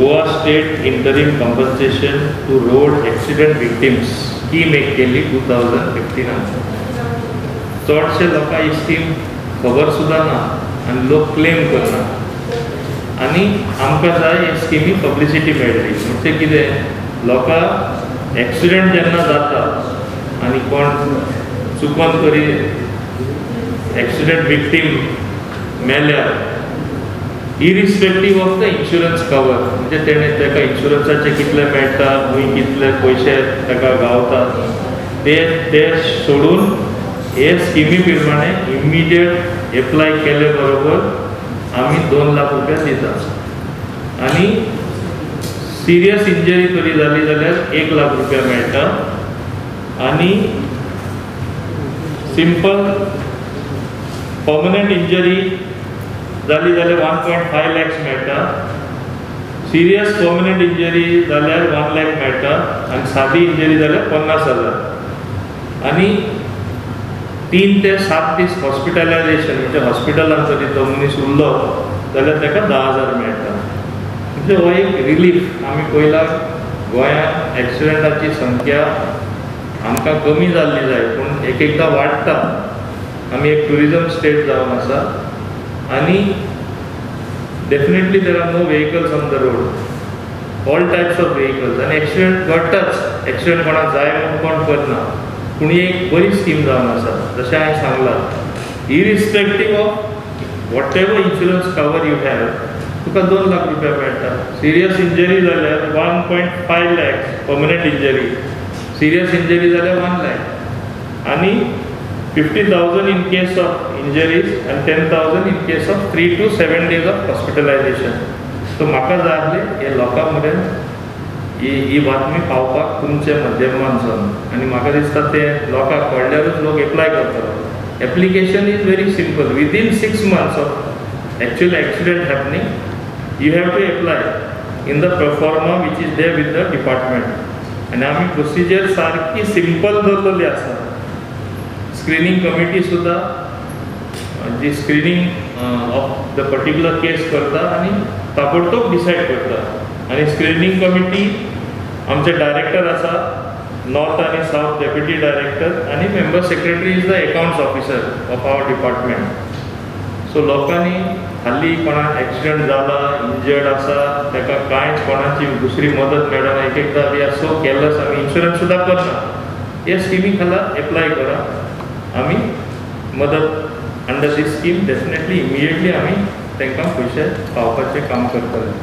Goa State Interim Compensation to Road Accident Victims scheme एक केली 2015. चडशे लोकांक ही स्कीम खबर सुद्दां ना आनी लोक क्लेम करना. आनी आमकां जाय हे स्किमी पब्लिसिटी मेळटली. म्हणजे कितें, लोकांक एक्सिडंट जेन्ना जाता आनी कोण चुकोन तरी एक्सिडंट विक्टीम मेल्यार, irrespective of the insurance cover, म्हणजे तेणें ताका इन्शुरन्साचे कितले मेळटा, खंय कितले पयशे ताका गावता, ते ते सोडून हे स्किमी प्रमाणे इमिडिएट एप्लाय केले बरोबर आमी 2 लाख रुपया दिता आनी सिरियस इंजरी तरी जाली जाल्यार 1 लाख रुपया मेळटा आनी सिंपल पर्मनंट इंजरी जाली जाल्यार 1.5 लॅक्स मेळटा, सिरियस पर्मनंट इंजरी जाल्यार 1 लॅक मेळटा आनी सादी इंजरी जाल्यार 50,000. आनी 3 ते 7 दीस हॉस्पिटलायझेशन, म्हणजे हॉस्पिटलान जरी तो मनीस उरलो जाल्यार ताका 10,000 मेळटा. म्हणजे हो एक रिलीफ. आमी पळयला, गोंयांत एक्सिडंटाची संख्या आमकां कमी जाल्ली जाय, पूण एक एकदां वाडटा. आमी एक ट्युरिजम स्टेट जावन आसा आनी definitely there are no vehicles on the road, all types of vehicles, आनी एक्सिडंट घडटाच. एक्सिडंट कोणाक जाय म्हणून कोण करना, पूण ही एक बरी स्कीम जावन आसा. जशें हांवें सांगलां, irrespective of whatever insurance cover you have, तुका 2 लाख रुपया मेळटा. सिरियस इंजरी जाल्यार 1.5 lakhs permanent injury, serious injury जाल्यार 1 लॅक आनी 50,000 in case of injuries and 10,000 in case of 3 to 7 days of hospitalization. So म्हाका जाय आसलें हे लोकां मेरेन ही ही बातमी पावपाक तुमच्या माध्यमांतसून. आनी म्हाका दिसता तें लोकांक कळ्ळ्यारूच लोक एप्लाय करतलो. Application is very simple. Within 6 months of actual accident happening, you have to apply in the proforma which is there with the department. आनी आमी प्रोसिजर सारकी सिंपल दवरलेली आसा. स्क्रिनींग कमिटी सुद्दां जी screening of the particular case करता आनी ताबडतोब डिसायड करता. आनी स्क्रिनींग कमिटी आमचे डायरेक्टर आसा, नॉर्थ आनी सावथ डेप्युटी डायरेक्टर आनी member secretary is the accounts officer of our department. So लोकांनी हाल्ली कोणाक एक्सिडंट जाला, इंजर्ड आसा, ताका कांयच कोणाची दुसरी मदत मेळना, एक एकदां we are so careless, आमी इन्शुरन्स सुद्दां करना, हे स्किमी खाला एप्लाय करा. आमी मदत under this scheme definitely immediately आमी तांकां पयशे पावपाचें काम करतले.